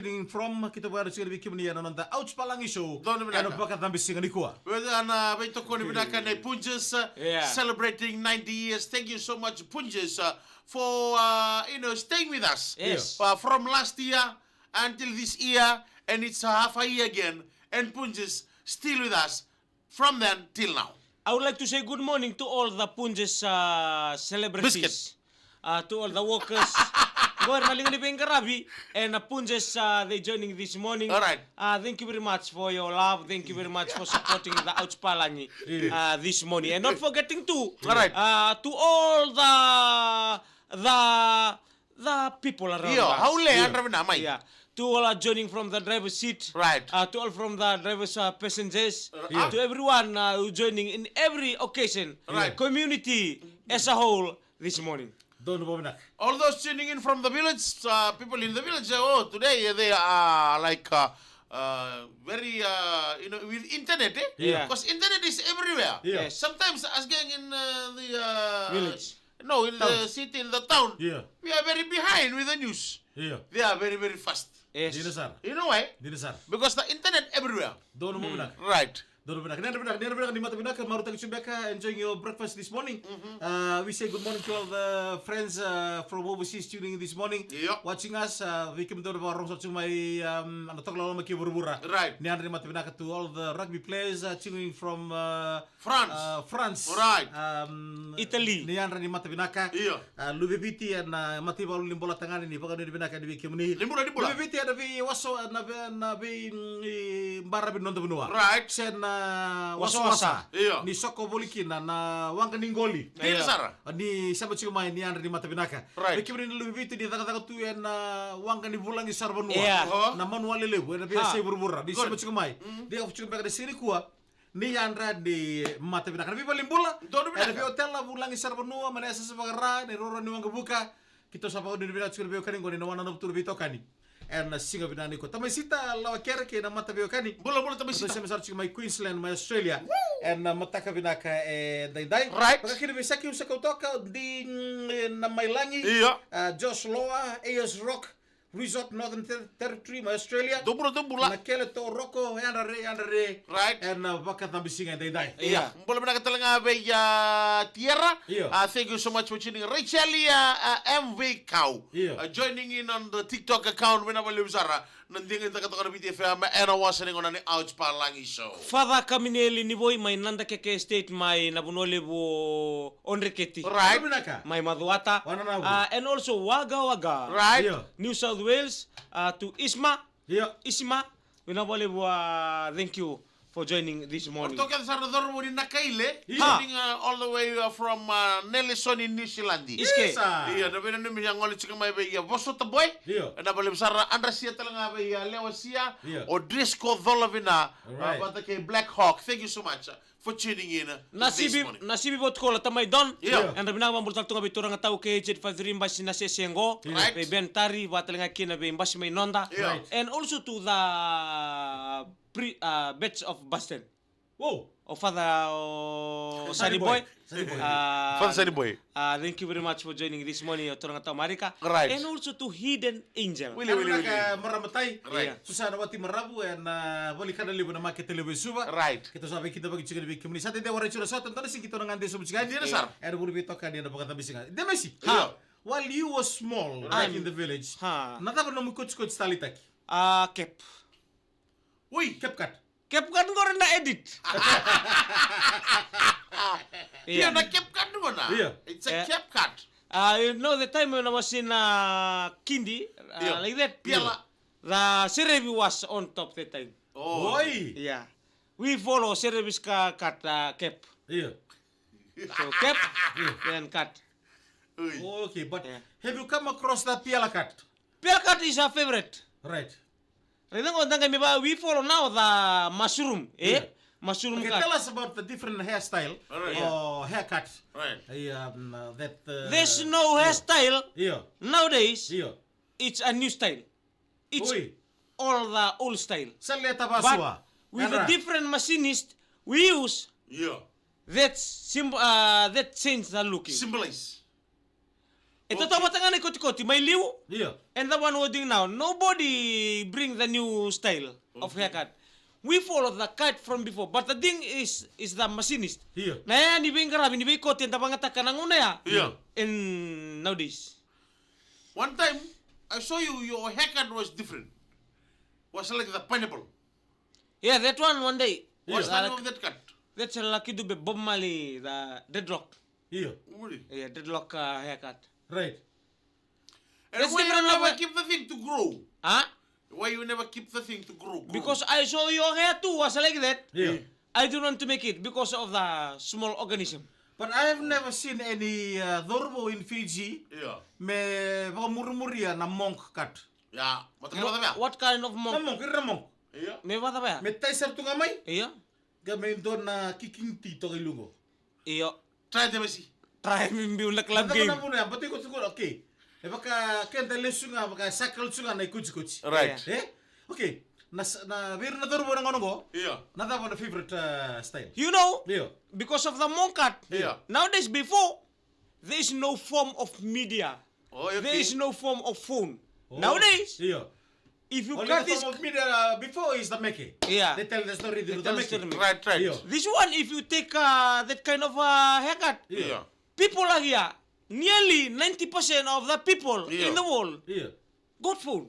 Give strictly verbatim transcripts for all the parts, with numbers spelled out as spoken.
From, keitou vakavinavinaka tiko vei kemuni ena noda Ouch Palagi Show. Donu vinaka. Ena vakacabe siga nikua. Vei, ena veitokoni vinaka nei Punjas, uh, yeah, celebrating ninety years. Thank you so much, Punjas, uh, for, uh, you know, staying with us. Yes. Uh, from last year until this year, and it's a half a year again, and Punjas still with us from then till now. I would like to say good morning to all the Punjas, uh, celebrities. Biscuit. Uh, to all the workers. Qo era na liga ni veiqaravi ena Punjas, uh, they joining this morning. All right. Uh, thank you very much for your love. Thank you very much for supporting the Ouch Palagi, yeah, uh, this morning. And not forgetting to, all right, uh, to all the, the the people around, io, us. Io. Yadra vinaka mai. Yeah. To all are joining from the driver's seat. Right. Uh, to all from the driver's, uh, passengers. Uh, yeah. To everyone, uh, who joining in every occasion, right, community as a whole this morning. Donu vinaka. All those tuning in from the village, uh, people in the village, uh, oh, today, uh, they are, like, uh, uh, very, uh, you know, with internet, eh? Yeah. Because internet is everywhere. Yeah. Yes. Sometimes us gang in, uh, the, uh, village. No, in the city, in the town, yeah, we are very behind with the news. Yeah. They are very, very fast. Yes. Dina sara. You know why? Dina sara. Because the internet everywhere. Donu vinaka. Right. Donu vinaka. Ni yadra vinaka, ni yadra vinaka, ni mata vinaka, marautaki tiko beka, enjoying your breakfast this morning. Uh, we say good morning to all the friends, uh, from overseas tuning in this morning. Yeah. Watching us, uh, vei kemudou na vakarorogo sara tiko mai, um, ena tokalau loma kei vuravura. Right. Ni yadra ni mata vinaka to all the rugby players, uh, tuning in from, uh, France. Uh, France. Right. Um, Italy. Ni yadra ni mata vinaka. Io. Uh, Luve Viti ena, uh, mataivalu ni bola tagane, ni vakanuinui vinaka yani vei kemuni. Ni bula, ni bula. Luve Viti ena veiwasawasa, na vei, na vei, mm, i baravi ni noda vanua. Right. Se na, uh, wasawasa. Wasawasa. Io. Ni soko voli kina na waqa ni qoli. Dina sara. Uh, ni sema tiko mai, ni yadra ni mata vinaka. Right. Vei kemuni na Luve Viti ni cakacaka tu ena, uh, waqa ni vulagi sara vanua. Yeah. Uh-huh. Na Manuale Levu, ena veiyasai vuravura. Ni sema tiko mai. Good. Mm. Ni yaco tiko beka na siga nikua. Ni yadra ni mata vinaka. Na veivalenibula. Donu vinaka. Ena veiotela, vulagi sara vanua, mai na yasayasa vakaRa, na iroro ni waqavuka. Keitou sa vakanuinui vinaka tiko na veiwekani qo ni na wananavu tu na veitokani ena siga vinaka nikua. Tamai Sita Lawakere kei na mata veiwekani. Bula, bula, Tamai Sita. Keitou sema sara tiko mai Queensland, mai Australia. Woo! Ena mataka vinaka edaidai. Right. Vakakina vei Saki Usa Kautoka, Di, mm, na Mailagi. Io. Ah, Josh Loa, A S Rock. Resort, Northern Ter-, Territory, mai Australia. Dou bula, dou bula. Na kele to roko, yadra re, yadra re. Right. Ena, ah, vakacabe siga edaidai. Ia, bula vinaka tale ga vei, ah, Tierra. Io. Ah, thank you so much for tuning in. Rachel, ah, ah, M V Cow. Io. Ah, joining in on the TikTok account, vinaka vakalevu sara. Na digitaka toka na Viti F M, ena wasa ni gauna ni Ouch Palagi Show. Father Kaminieli Nivoi mai Nadakeke Estate mai Navunualevu Odreketi. Right. Vinaka. Mai Macuata. Wananavu. Ah, and also Wagga Wagga. Right. Io. New South Wales, ah, to Isma. Io. Isma. Vinaka vakalevu, ah, thank you for joining this morning. Toka sara na cauravou ni Nakaile. Io. Ha. Joining, ah, all the way, ah, from, ah, Nelson in New Zealand. Iske. Isa. Io, na veinanumi ya gole tiko mai vei, ah, Vosota Boy. Io. Vinaka vakalevu sara, Andrasia tale ga vei, ah, Lewasia. Io. O Drisco Colovina. Right. Ah, vata kei Black Hawk. Thank you so much, ah, for tuning in, uh, this morning. Nasivi, Nasivi Votukola, tamai Don. Io. Io. Yadra vinaka vakabula tale tu ga vei turaga tau K H eight five three Basi Nasese qo. Right. Vei Ben Tari, vata tale ga kina vei Basi mai Noda. Io. Right. And also to the pre-, uh, batch of Boston. Whoa. O Father, o Sunny Boy. Sunny Boy. Ah, Father Sunny Boy. Ah, thank you very much for joining this morning, o turaga tau Marika. Right. And also to Hidden Angel. Wili, wili, wili. Marama tai. Right. Io. Susana Wati Maravu, ena, ah, vale ni kana levu na makete levu e Suva. Right. Keitou sa veikidavaki tiko yani vei kemuni. Sa dede warai tiko na sota, dua na siga keitou na gade sobu tiko yani. Dina sara. Ena vuku ni veitokani ena vakacabe siga. Demesi. Ha. While you were small, back in the village, na cava na nomu ikotikoti taleitaki? Ah, cap. Ui. Cap cut. Cap cut qori na edit. Io, na cap cut qo na. Io. It's a cap cut. Ah, you know the time when I was in, ah, kindi, ah, like that. Piala. The serevi was on top that time. Oh. Oi. Yeah. We follow serevi's ka-, cut, ah, cap. Io. So cap, then cut. Ui. Okay, but have you come across the piala cut? Piala cut is our favorite. Right. Right, now, we follow now the mushroom, eh? Yeah. Mushroom cut. Okay, tell us about the different hairstyle or haircut. Right. Yeah, um, uh, that, uh, there's no hairstyle nowadays. Yeah. It's a new style. It's all the old style. But with the different machinist we use, that symb-, uh, that change the looking. Symbolize. E totovata ga na ikotikoti mai liu. Io. And the one we're doing now, nobody bring the new style of haircut. We follow the cut from before, but the thing is, is the machinist. Io. Na ya ni veiqaravi, ni veikoti eda vagataka na gauna ya. Io. And nowadays. One time, I saw you, your haircut was different. Was like the pineapple. Yeah, that one, one day. What's the name of that cut? That's a Lucky Dube, Bob Marley, the dreadlock. Io. Really? Yeah, dreadlock, uh, haircut. Right. And why you never keep the thing to grow? Huh? Why you never keep the thing to grow, grow? Because I saw your hair too was like that. Yeah. I don't want to make it because of the small organism. But I have never seen any, uh, cauravou in Fiji. Yeah. Me vakamurimuria na monk cut. Yeah. What kind of monk? Na monk, ira na monk. Io. Me vata vaya? Me tai sara tu ga mai. Io. Ga me dua na kicking ti toka i lugo. Io. Try the mesi. Try me biu na club game. Na vuna ya, but iko tukuna, okay. E vaka keda lesu ga, vaka circle su ga na ikotsikotsi. Right. Yeah. Eh? Okay. Na s-, na vei ira na cauravou na gauna qo. Io. Na cava na favorite, uh, style? You know, io, because of the monk cut. Io. Nowadays, before, there is no form of media. Oh, okay. There is no form of phone. Oh. Nowadays, io, if you cut this, form of media, uh, before is the meke. Yeah. They tell the story through the meke. Right, right. Io. This one, if you take, uh, that kind of, uh, haircut, io, people are here. Nearly ninety percent of the people, io, in the world, io, got phone.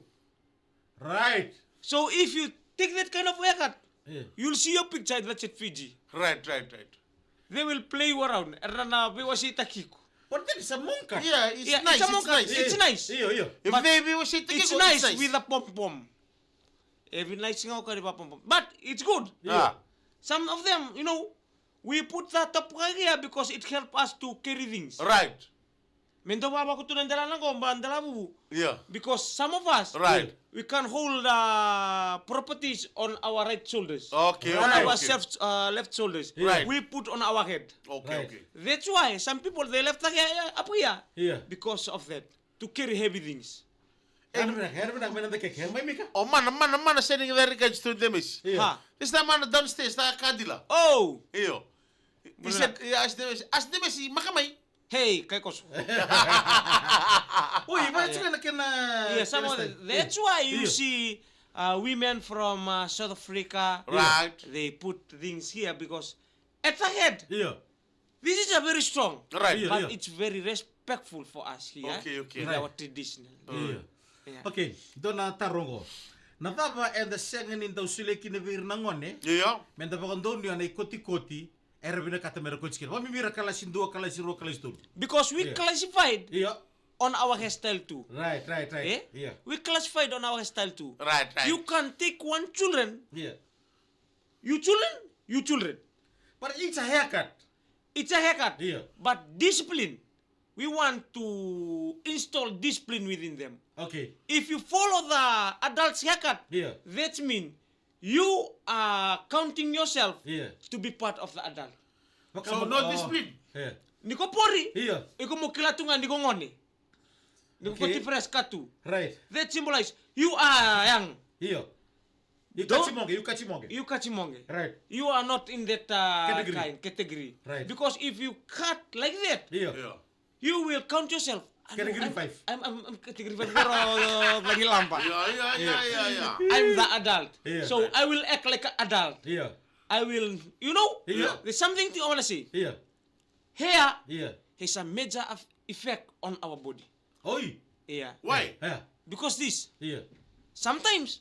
Right. So if you take that kind of haircut, yeah, you'll see your picture in the chat Fiji. Right, right, right. They will play you around. Era na veiwaseitaki iko. But that is a monk cut. Yeah, it's nice, it's nice. It's nice. Io, io. But they veiwaseitaki iko, it's nice with a pom pom. Every night singa o kari va pom pom. But it's good. Yeah. Some of them, you know, we put the top here because it help us to carry things. Right. Me dau vavaku tu na dela na qo, ba dela vuvu. Yeah. Because some of us, right, we can hold, uh, properties on our right shoulders. Okay, okay, okay. On our self, uh, left shoulders. Right. We put on our head. Okay, okay. That's why some people, they left the hair up here. Yeah. Because of that. To carry heavy things. Era vinaka, era vinaka, mai na da keke, mai Mika. O mana, mana, mana sending the regards to Demesi. Io. Ha. This time mana downstairs, the car dealer. Oh. Io. He said, yeah, ask Demesi, ask Demesi, maka mai. Hey, kai koso. Oi, but it's gonna, can, uh, yeah, some of the, that's why you see, uh, women from, uh, South Africa, right, they put things here because at the head, yeah, this is a very strong, right, but it's very respectful for us here, okay, okay, with our traditional. Yeah. Okay, dua na taro qo. Na cava eda sega ni dau solia kina vei ira na gone? Yeah. Me da vakadonuya na ikotikoti era vinakata me ra koti kina. Vakabibi ira kalasi dua, kalasi rua, kalasi tolu. Because we classified, yeah, on our hairstyle too. Right, right, right. Eh? Yeah. We classified on our hairstyle too. Right, right. You can take one children. Yeah. You children, you children. But it's a haircut. It's a haircut. Yeah. But discipline, we want to install discipline within them. Okay. If you follow the adult's haircut, yeah, that mean you are counting yourself, yeah, to be part of the adult. So, no discipline. Yeah. Ni ko pori, yeah, iko mo kila tu ga ni ko gone. Ni ko koti fresh cut tu. Right. That symbolize you are young. Io. You kati moge, you kati moge. You kati moge. Right. You are not in that, uh, category. Kind, category. Right. Because if you cut like that, io, yeah, you will count yourself. Category five. I'm, I'm, I'm category five. Vero, uh, vanilamba. Yeah, yeah, yeah, yeah, yeah. I'm the adult. Yeah. So I will act like an adult. Yeah. I will, you know, yeah, there's something I wanna say. Yeah. Hair, yeah, has a major eff-, effect on our body. Oi. Yeah. Why? Yeah. Because this. Yeah. Sometimes,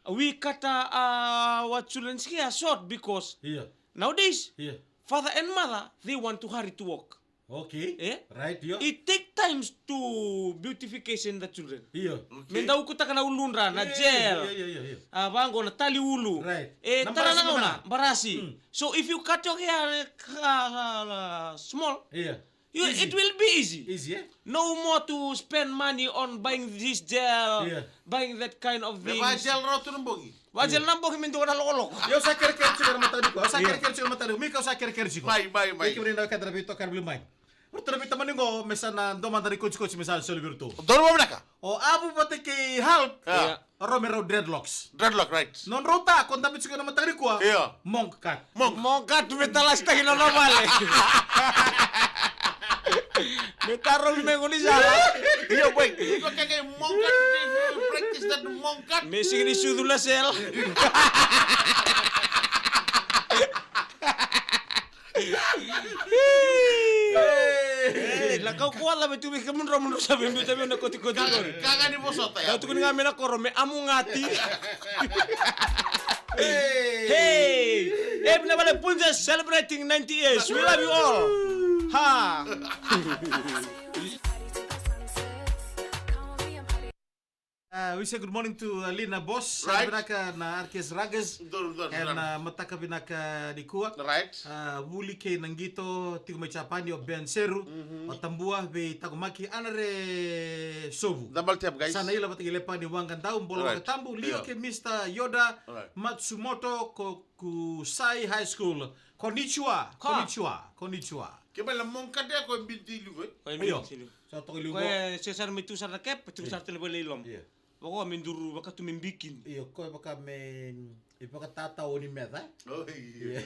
uh, we cut, uh, our children's hair short because, yeah, nowadays, yeah, father and mother, they want to hurry to work. Okay. Eh? Right, io. It take times to beautification the children. Io. Okay. Me dau kutaka na uludra na gel. Io, io, io. A vaqo na tali ulu. Right. E tara na gauna, barasi. Mm. So if you cut your hair, uh, uh, small, yeah, you, easy, it will be easy. Easy, eh? No more to spend money on buying this gel, yeah, buying that kind of things. Me va gel rau tu na bogi. Va gel na bogi me dua na lokoloko. Io, sa kerekere tiko na mataka nikua. Sa kerekere tiko na mataka nikua. Mika, sa kerekere tiko. Mai, mai, mai. Ike mani na kata na veitokara vili mai. Ratou na veitamani qo me sa na dua mada na ikotikoti me sa soli vei ratou. Donu vinaka. O Avu vata kei Hulk. Ia. Rau me rau dreadlocks. Dreadlock, right. Nodrau ta ko dabe tiko na mataka nikua. Ia. Monk cut. Monk. Monk cut me talasitaki na nona vale. Me taro me goni sala. Io, boy. Iko keke mongkat, practice that mongkat. Me sigi ni sudu na sel. Eh, la kau kuala me tu me ke mundro mundro sa me biuta me na koti koti kori. Kaga ni vosota ya. Kau tukuni ga me na koro me amu ngati. Hey. Hey. Hey, Vinavale Punjas celebrating ninety years. We love you all. Ha. Uh, we say good morning to, uh, Lina Boss. Right. Vinaka na R K S Ragas. Donu, donu, donu. And, uh, mataka vinaka nikua. Right. Uh, Vuli kei na qito, tiko mai Japani, o Ben Seru, o Tabua, vei Takumaki, Anare Sovu. Double tap, guys. Sana ila vata kei Lepani Waqa Dau, Bola Right. Waqa Tabu, Lio Io. Kei Mister Yoda, Right. Matsumoto, ko Kusai High School. Konnichiwa, Ka. Konnichiwa, konnichiwa. Ke mai la mongkat ya ko binti luko, eh? Ko e Io. Binti luko. Sa toka i liu Ko qo. E se sara me tu sara na cap, tu Io. Sara tale vale i loma. Io. Vako me duru, vaka tu me bikin. Io, ko e vaka me, e vaka tata o ni meca, eh? Oh, io. Io.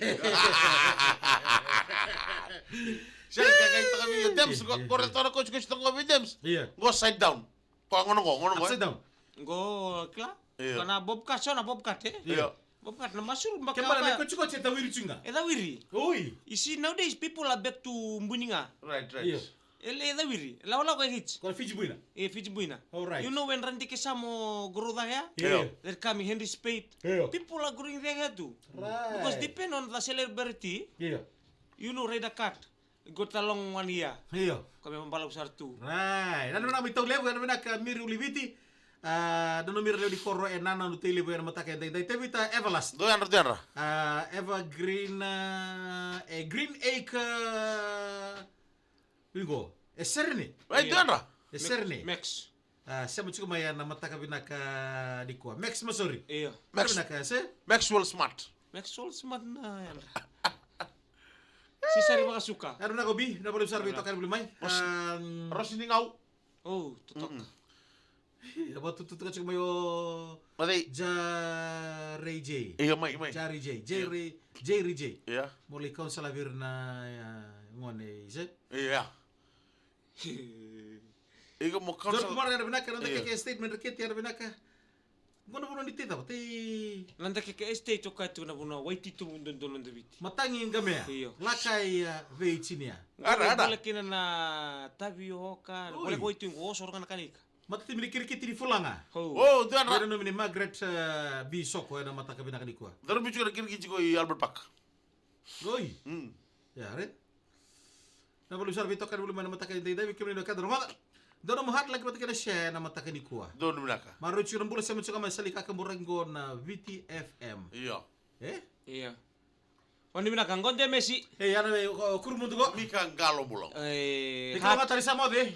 Sa ka kai toka me io, Dems, ko, ko re toka ko, ko toka me Dems. Io. Go side down. Ko gono go, gono go. Upside down. Go, kila? Io. Kana bobcat, so na bobcat, eh? Io. Bobcat na mushroom, Ke baka mara na ba- kochikochi e tawiri tu ga. E tawiri. Oi. You see, nowadays, people are back to buni ga. Right, right. Io. E le e tawiri. Laolao ko e hits. Ko na Fiji buina. E Fiji buina. All right. You know when Randy Kesamo grow the hair? Io. Io. They're coming Henry Spade. Io. People are growing their hair too. Right. Because depend on the celebrity. Io. You know, Ryder Cup. Got a long one year. Io. Ko me balavu sara tu. Right. Nanu na mai tau levu, nanu na ka Miri Uliviti. Ah, nanu mira levu ni koro e nana nu tei levu e na mataka e dai dai. Tevita Everlast. Dua yadra, dua yadra. Ah, Evergreen, ah, e Green Acre. Wingo. E Serene. Right, Io. Dua yadra. E Serene. Max. Ah, sema tiko mai e na mataka vinaka nikua. Max Masori. Io. Max. Vinaka, se? Maxwell Smart. Maxwell Smart na yadra. Sisari vakasuka. Era na kobi, na vale sara vei toka na vale mai. Ros-, Um, Rosi ni ngau. Oh, totoka. Mm-mm. Ia, vatu tutuka tiko mai o Matei. Ja Ray J. Ia, mai, mai. Ja Ray J. J Ray, J Ray J. Ia. Mo lai counsel vei ira na, ia, gone, is it? Ia. Iko mo George counsel. Kumar, era vinaka, era Ia. Keke statement, ra kete, era vinaka. Qo na vanua ni tei cava, tei Na Dakeke Estate o koya tu na vanua Waitito, Dodonu, Daviti. Matagi Gamea. Io. Lakai, a, Veitinia. Ara, ara. Vole kina na tavioka, Oi. Vole ko itu qo, oso roka na kanika. Matatimi ni kirikiti ni Fulaga. Ho. O, dua na Vole nomuni Margaret, a, V Soko ena mataka vinaka nikua. Dua na bitu na kirikiti ko i Albert Park. Oi. Mm. Ia, re. Na valu sara vei toka na vuli mai na mataka ni daidai vei kemuni na kada rogoca. Dou na muhat laki vata kei na share na mataka nikua. Dou na vinaka. Marau tiko na bula sema tiko mai sali kaka muraki qo na V T F M. Io. E? Io. O ni vinaka qo de Messi. E, ia na vei, o, o Kurumudu qo. Mika Qalo Bula. E, Mika Hat. Qalo Tari Samoce.